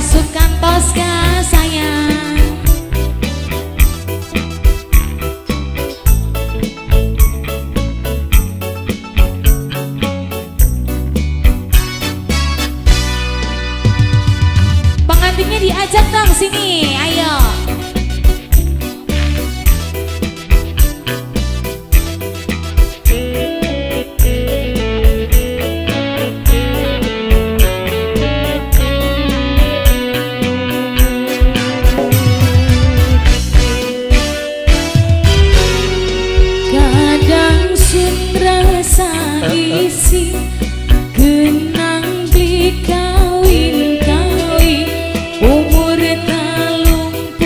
Sun kantos kasayang. Pengantinnya diajak dong sini, ayo. Kadang sun rasa isi genang beli kawin kawin umur 31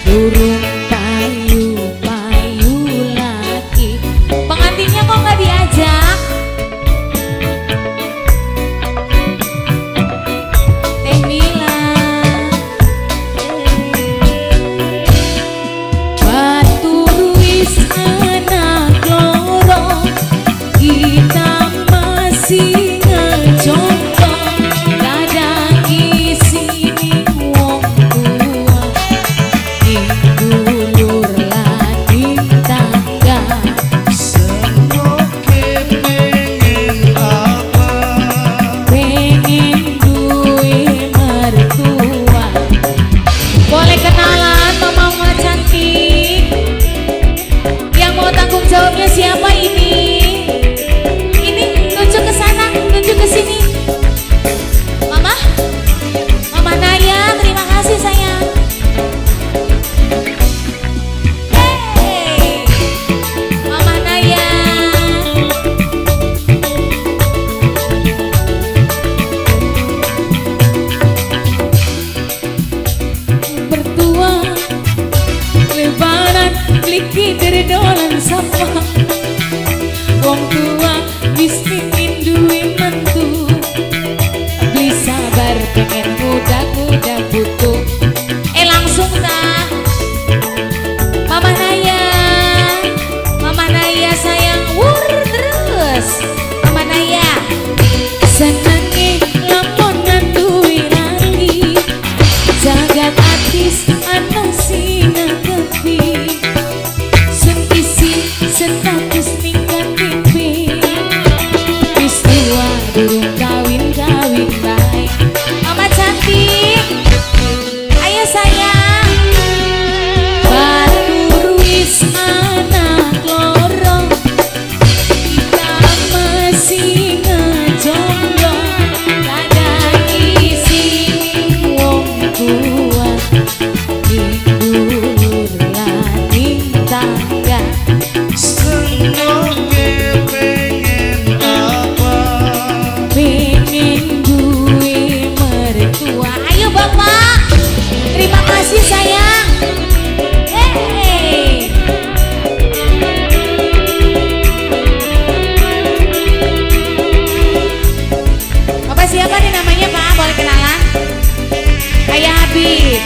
durung payu payu lagi. Pengantinnya kok nggak diajak? Teh Mila, batur wis anak loro, kita masih ngejomblo. Kadang isine wong tua, ning dulur lan ning tangga. Sengoke pengen apa? Pengen duwe mertua. Boleh kenalan mama cantik? Yang mau tanggung jawabnya siapa ini? Ini tunjuk ke sana, tunjuk ke sini. Mama? Mama Naya, terima kasih sayang. Hey, Mama Naya. Mertua lebaran kliki dolan sapa, wong tua wis pingin duwe mantu, beli sabar pengen muda-muda butuh. Langsung ta. Mama Naya, Mama Naya sayang, wur terus Mama Naya. Senenge lamonan duwe laki, jagat artis ana sing ngakepi. Sun isi status ning KTP, wis tua durung kawin-kawin bae. Mama cantik, ayo sayang. Batur wis anak loro, kita masih ngejomblo. Kadang isine wong tua, ning dulur lan ning tangga. Sengoke pengen apa? Pengen duwe mertua. Ayo bapak, terima kasih sayang. Hey. Bapak siapa nih namanya, Pak? Boleh kenalan? Ayah Habib.